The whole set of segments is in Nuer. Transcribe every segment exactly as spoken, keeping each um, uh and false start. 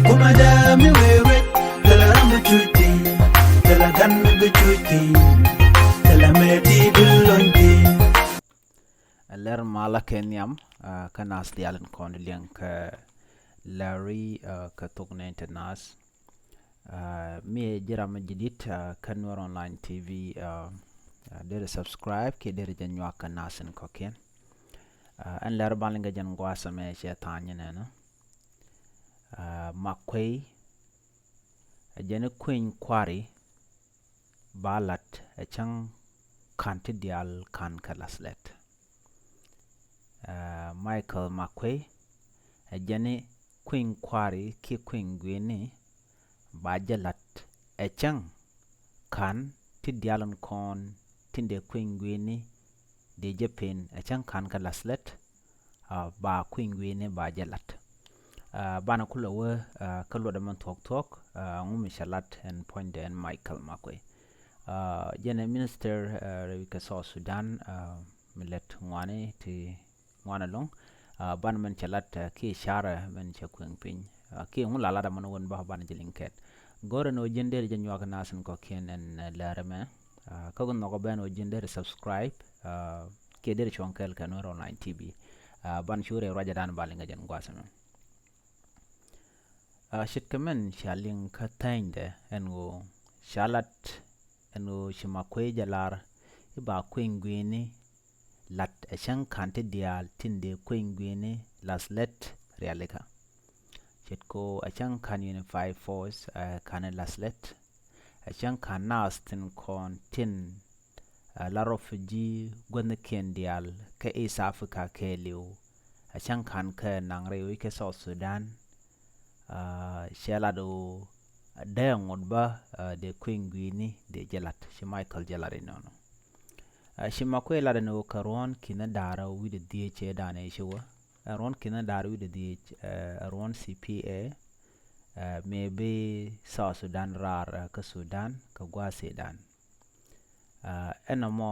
Kuma dɛ mi wee wet, thilɛ ram bi cuc thi̱n, thilɛ gan bi cuc thi̱n, thilɛ mëë ti bi lony thi̱n. Ɛ lɛr malä kɛ nhiam, ah, kä naath diaal in kɔn liɛŋ kɛ lɛri, ah, kɛ thok ni te naath. Ah, mi ji̱ ram mi ji̱ di̱t, ah, kä Nuer Online T V, ah, ah, derɛ subscribe kiɛ derɛ jɛ nyuak kɛ naath in kɔ̱kiɛn. Ah, ɛn lɛr ban liŋ kɛ jɛn gua̱a̱th ɛmɛ cɛ tha̱a̱ny nɛnɛ. Ah, Makuei, ɛ jɛn i̱ kui̱ny kua̱ri ba la̱t ɛ cäŋ ka̱n ti diaal ka̱n kɛ la̱th lɛt. Ah, Michael Makuei, ɛ jɛn i̱ kui̱ny kua̱ri kiɛ kui̱ny gui̱ni ba jɛ la̱t ɛ cäŋ ka̱n ti diaal in kɔn tin dee kui̱ny gui̱ni dee jɛ pen ɛ cäŋ ka̱n kɛ la̱th lɛt. Ah, ba kui̱ny gui̱ni ba jɛ la̱t. Ah, banɛ kulɛ wee, ah, kä luɔtdɛ mɛn thuɔ̱k thuɔ̱k, ah, ŋu mi cɛ la̱t ɛn puɔ̱nydɛ ɛn Michael Makuei. Ah, jɛn ɛ minister, ah, rɛy kɛ South Sudan, ah, mi lät ŋuani ti ŋuan ɛlɔ̱ŋ. Ah, banɛ mɛn cɛ la̱t, ah, kiɛ carɛ mɛn cɛ kueŋ piny. Ah, kiɛ ŋu la la̱t ɛmɛn wän bä banɛ jɛ liŋ kɛt. Go̱rɛ ni ɣöö ji̱n derɛ jɛ nyuak naath in kɔ̱kiɛn ɛn, ah, lɛr ɛmɛ. Ah, kä gu nhɔk ɔ ben ɣöö ji̱n derɛ subscribe, ah, kiɛ derɛ cuɔ̱ŋ kɛɛl kɛ Nuer Online T V. Ah, ban cu rɛy ruacdan ba liŋ kɛ jɛn gua̱a̱th ɛmɛ. Ah, ce̱tkɛ mɛn ca liŋ kä thänydɛ ɛn ɣöö ca lat ɛn ɣöö ci Makuei jɛ lar i̱ ba kui̱ny gui̱ni la̱t ɛ cäŋ ka̱n ti diaal tin dee kui̱ny gui̱ni la̱th lɛt rialikä. Ce̱tkɛ ɣöö ɛ cäŋ ka̱n Unified Force, ah, ka̱n i̱ la̱th lɛt. Ɛ cäŋ ka̱n naath tin kɔn tin, ah, la refugee guäthnikiɛn diaal kä East Africa kɛɛliw. Ɛ cäŋ ka̱n kä naŋ rɛy wec kä South Sudan. Ah, cɛ lat ɣöö dee ŋot bä, ah, dee kui̱ny gui̱ni dee jɛ la̱t, ci Michael jɛ lat inɔnɔ. Ah, ci Makuei lat ɛn ɣöö kɛ ruɔ̱n ki̱n da̱rä wi̱cdɛ dhieec cɛ danɛ ci wä. Ah, ruɔ̱n ki̱n da̱rä wi̱cdɛ dhieec, ah, ruɔ̱n C P A, ah, mëë bi South Sudan raar, ah, kä Sudan kɛ gua̱a̱th Sudan. Ah, ɛn ɛmɔ,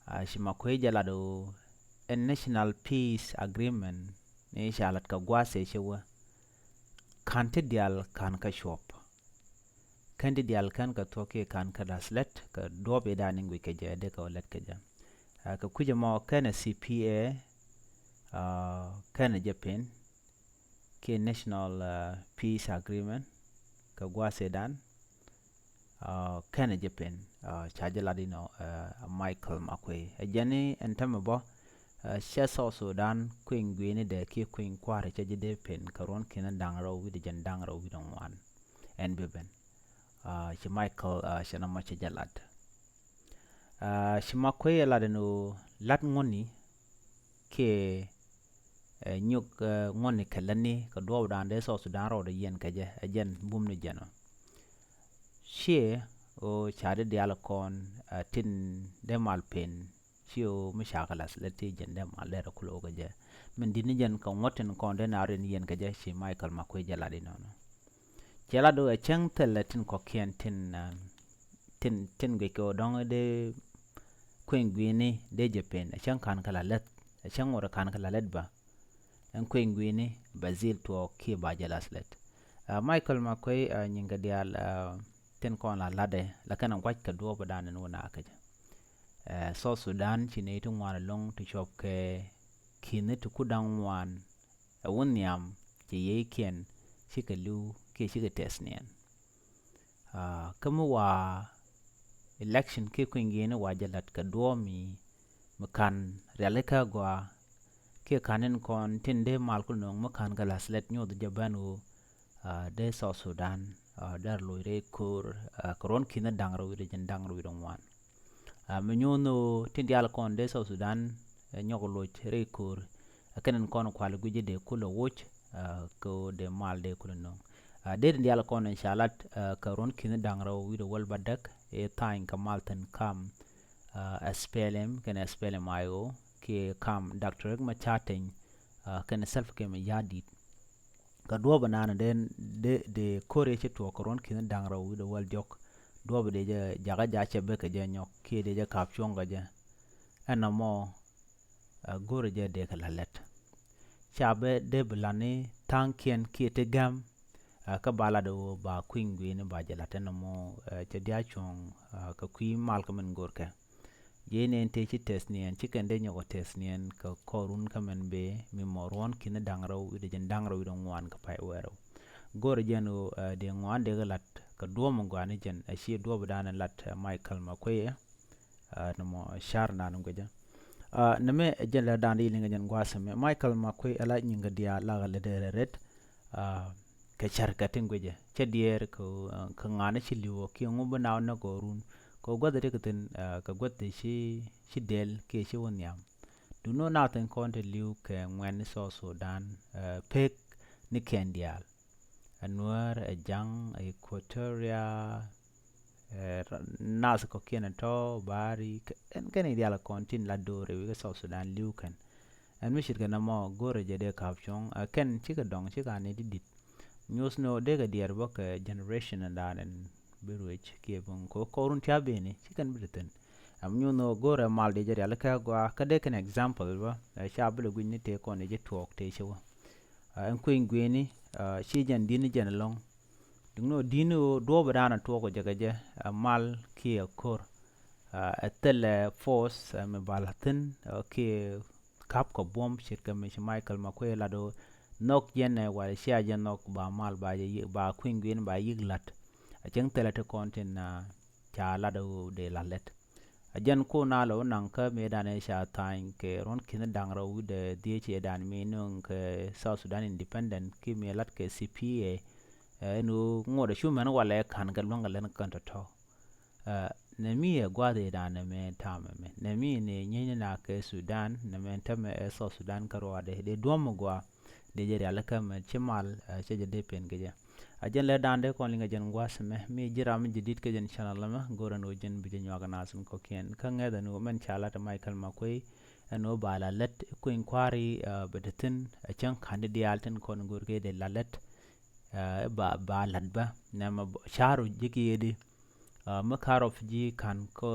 ah, ci Makuei jɛ lat ɣöö ɛn National Peace Agreement ni ca lat kɛ gua̱a̱th ɛ ci wä ka̱n ti diaal ka̱n kä cuɔp. Kɛn ti diaal kɛn kɛ thuɔ̱k kiɛ ka̱n kä la̱th lɛt kɛ duɔ̱ɔ̱p i̱ da̱a̱n in guic kɛ jɛ dee kɛ wä lɛt kɛ jɛ. Ah, kɛ kui̱c ɛmɔ kɛn ɛ C P A, ah, kɛn ɛ jɛ pen kiɛ National, ah, Peace Agreement kɛ gua̱a̱th Sudan. Ah, kɛnɛ jɛ pen, ah, ca jɛ lat inɔ, ah, Michael Makuei. Ɛ jɛn i̱ ɛn tämɛ bä, ah, cɛ South Sudan kui̱ny gui̱ni dɛ kiɛ kui̱ny kua̱ri cɛ jɛ dee pen kɛ ruɔ̱n ki̱n da̱ŋ rɛw wi̱cdɛ jɛn da̱ŋ rɛw wi̱cdɛ ŋuan. Ɛn bi ben. Ah, ci Michael, ah, cɛ nɔmɔ cɛ jɛ lat. Ah, ci Makuei ɛ lat ɛn ɣöö lat ŋuɔ̱tni kiɛ, eh, nyuk, eh, ŋuɔ̱tni kɛ lätni kɛ duɔɔpdan dee South Sudan rɔɔdɛ yiɛn kɛ jɛ, ɛ jɛn bum ni jɛn ɔ. Ciɛ ɣöö ca di diaal kɔn, eh, tin dee mal pen, ciɛ ɣöö mi ca kɛ la̱th lɛt ti jɛn dee mal dee rɛ kulɛ wä kɛ jɛ. Min di̱t ni jɛn kɛ ŋuɔ̱t tin kɔn dee naar in yiɛn kɛ jɛ ci Michael Makuei jɛ lat inɔnɔ. Cɛ lat ɣöö ɛ cäŋ thilɛ tin kɔ̱kiɛn tin, ah, tin, tin guic kɛ ɣöö dɔ̱ŋ dee kueny gui̱ni dee jɛ pen, ɛ cäŋ ka̱n kɛ la lät, ɛ cäŋ ɣöö ka̱n kɛ la lät bä. Ɛn kueny gui̱ni bɛ dhil tuɔɔk kiɛ ba jɛ la̱th lät. Ah, Michael Makuei, ah, nyinkɛ diaal, ah, tin kɔn la latdɛ, la kɛn ɛ gua̱c kɛ duɔɔpdan ɛn wä naath kɛ jɛ. Eh, South Sudan ci nɛy ti ŋuan ɛlɔ̱ŋ ti cuɔp kɛ ki̱ni ti kur da̱ŋ ŋuan, ɛ wä nhiam ci yiëëkiɛn cikɛ li̱w kiɛ cikɛ tɛth niɛn. Ah, kä mi wa election kiɛ kueny gui̱ni wa jɛ la̱t kɛ duɔ̱ɔ̱p mi, mi ka̱n rialikä gɔaa kiɛ ka̱n in kɔn tin dee mal kul nööŋ mi ka̱n kɛ la̱th lät nyoth jɛ ben ɣöö, ah, dee South Sudan, ah, dee rɛ loc rɛy ko̱o̱r, ah, kɛ ruɔ̱n ki̱ni da̱ŋ rɛw wi̱cdɛ jɛn da̱ŋ rɛw wi̱cdɛ ŋuan. Ah, mi nyuuth ni ɣöö tin diaal kɔn dee South Sudan, eh, nyɔk loc rɛy ko̱o̱r. Ah, kɛn in kɔn kual gui̱ci dee kulɛ woc, ah, kɛ ɣöö dee mal dee kulɛ nöŋ. Ah, dee tin diaal kɔn in ca lat, ah, kɛ ruɔ̱n ki̱ni da̱ŋ rɛw wi̱cdɛ wäl bädäk, eh, tha̱a̱ny kɛ mal thi̱n kam, ah, S P L M, kɛnɛ S P L M I O, kiɛ kam Doctor Riek Machar Teny, ah, kɛnɛ Salva Kiir Mayardit. Kɛ duɔ̱ɔ̱p ɛnan dee, dee, dee ko̱r yɛ ci tuɔɔk kɛ ruɔ̱n ki̱ni da̱ŋ rɛw wi̱cdɛ wäl diɔ̱k. Duɔ̱ɔ̱p dee jɛ jakä jakä cɛ bek kɛ jɛ nyɔk kiɛ dee jɛ ka̱p cuɔ̱ŋ kɛ jɛ. Ɛn nɔmɔ, ah, go̱rɛ jɛ dee kɛ la lät. Ca bɛ dee bi lani tha̱a̱ŋkiɛn kiɛ ti gäm. Kä ba lat ɣöö ba kui̱ny gui̱i̱ni ba jɛ la̱t ɛn nɔmɔ cɛ diaal cuɔ̱ŋ kɛ kui̱ mal kä min görkɛ. Jɛ nɛn tëë ci tɛth niɛn ci kɛn dee nyɔk ɔ tɛth niɛn kɛ kɔrun kä min bee mi mɔ ruɔ̱n ki̱n da̱ŋ rɛw wi̱cdɛ jɛn da̱ŋ rɛw wi̱cdɛ ŋuan kɛ pay wɛɛrɛw. Go̱rɛ jɛn ɣöö dee ŋuan dee kɛ la̱t kɛ duɔ̱ɔ̱m gua̱a̱ni jɛn a ci duɔ̱ɔ̱p dan ɛ la̱t Michael Makuei. Nɔmɔ car nan guecä. Nɛmɛ jɛn lɛ dan di liŋ jɛn gua̱a̱th ɛmɛ Michael Makuei ɛ la nyiŋ kɛ diaal la kɛ lɛ dee rɛ ret. Kɛ cär kɛ tin guecä cɛ diɛɛr kɛ ŋa̱n ci li̱w kiɛ ŋu bi naaw nɛ kɛ run kɛ gua̱th ɛ ti kɛ thin kɛ gua̱th ɛ ci dɛl kiɛ ci wä nhiam. Duno naath in kɔn ti li̱w kɛ ŋuɛn ni South Sudan pek ni kɛn diaal. Ɛ Nuäär, ɛ Jaŋ, ɛ Equatoria, ɛ nath kɔ̱kiɛn ɛ tɔ̱ baari ɛn kɛn i̱ diaal kɔn tin la do̱r ɛ wi̱i̱ kɛ South Sudan li̱w kɛn. Ɛn mi ce̱tkɛ nɔmɔ go̱rɛ jɛ dee ka̱p cuɔ̱ŋ ɛ kɛn cikɛ dɔ̱ŋ cikɛ ani ti di̱t. Nyuth ni ɣöö dee kɛ diɛɛr bä kɛ generation ɛn daan ɛn bi ruec kiɛ bi ŋ ko̱ kɔrun tia̱a̱ beni ci kɛn bi ti thi̱n. Ɛm nyuth ni ɣöö go̱rɛ mal dee jɛ rial kɛ gɔaa kä dee kɛn example bä ɛ ca bi lɛ gui̱ny ni tëë kɔn i̱ jɛ tuɔɔk tëë ci wä. Ɛn kui̱ny gui̱ni ci jɛn di̱n jɛn ɛlɔ̱ŋ. Duŋni ɣöö di̱n ɣöö duɔ̱ɔ̱p ɛ daan ɛ tuɔɔk jɛ kɛ jɛ ɛ mal kiɛ ko̱r. Ɛ thilɛ force ɛ mi bal thi̱n kiɛ ka̱p kɛ buɔ̱m ce̱tkɛ mi ci Michael Makuei lat ɣöö nhɔk jɛn ɛ wal cia jɛ nhɔk ba mal ba jɛ ba kui̱ny gui̱ni ba yi̱k la̱t. Ɛ cäŋ thilɛ ti kɔn tin ca lat ɣöö dee la̱t lɛt. A jɛn kun a lɛ wä naŋ kä mëëdan ëë ca tha̱a̱ny kɛ ruɔ̱n ki̱n da̱ŋ rɛw wi̱cdɛ dhiec ëëdan mi nöŋ kɛ South Sudan Independent ki mëë lat kɛ C P A. Ɛn ɣöö ŋuɔ̱t a cu mɛn walɛ ka̱n kɛ luäŋ kɛ lɛn kɛn tɔ̱tɔ̱. Nɛ mi ɛ gua̱a̱th ëëdan nɛ mɛ ta̱a̱mɛ mɛ nɛ mi ni nyieeny na kɛ Sudan nɛ mɛ tämɛ ɛ South Sudan kä ruaadɛ dee duɔ̱m mi gua̱a̱. Dee jɛ rial kä mɛ ci mal cɛ jɛ dee pen kɛ jɛ. A jɛn lɛ da̱a̱n dee kɔn liŋ a jɛn gua̱a̱th mɛ mi ji̱ ram mi ji̱ di̱t kä jɛn channel mɛ go̱rɛ ni wä jɛn bi jɛ nyuak nath in kɔ̱kiɛn kä ŋɛth ni wä mɛn ca lat Michael Makuei. Ɛn wä ba la lät kueny kua̱ri bɛ te thi̱n a cäŋ ka̱n di diaal tin kɔn go̱r kɛ dee la lät. Ba ba lat bä nɛmɛ ca̱ru ji̱ ki yedi. Mi ka̱r of ji̱ ka̱n kä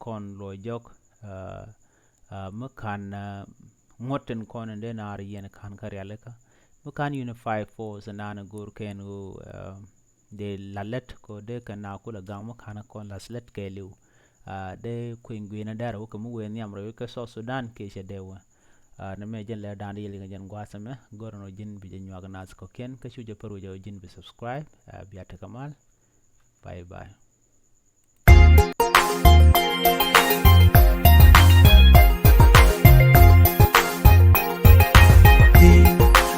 kɔn luɔc jɔk mi ka̱n ŋuɔ̱t tin kɔn in dee naar yɛn ka̱n kä rialikä mi ka̱n unify force naan go̱o̱r kɛn ɣöö dee la lät kɛ dee kɛ na kulɛ gaŋ mi ka̱n kɔn la lät kɛɛliw. Dee kueny gui̱n a dɛr wä kɛ mi wee nhiam rɛw kɛ South Sudan kiɛ cɛ dee wä. Ni mɛ jɛn lɛ da̱a̱n di yɛl kɛ jɛn gua̱a̱th ɛmɛ go̱r ɛn ɣöö ji̱n bi jɛ nyuak naath kɔ̱kiɛn kä cu jɛ pär wä jɛ ɣöö ji̱n bi subscribe. Bia tekɛ mal. Bye bye.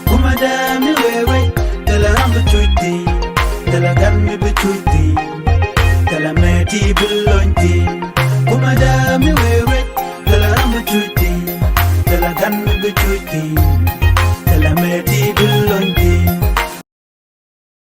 Kuma da mi wewe, tala ram bi cuiti, tala gan mi bi cuiti, tala meti bi lonti. Kuma da mi wewe, tala ram bi cuiti, tala gan mi bi cuiti.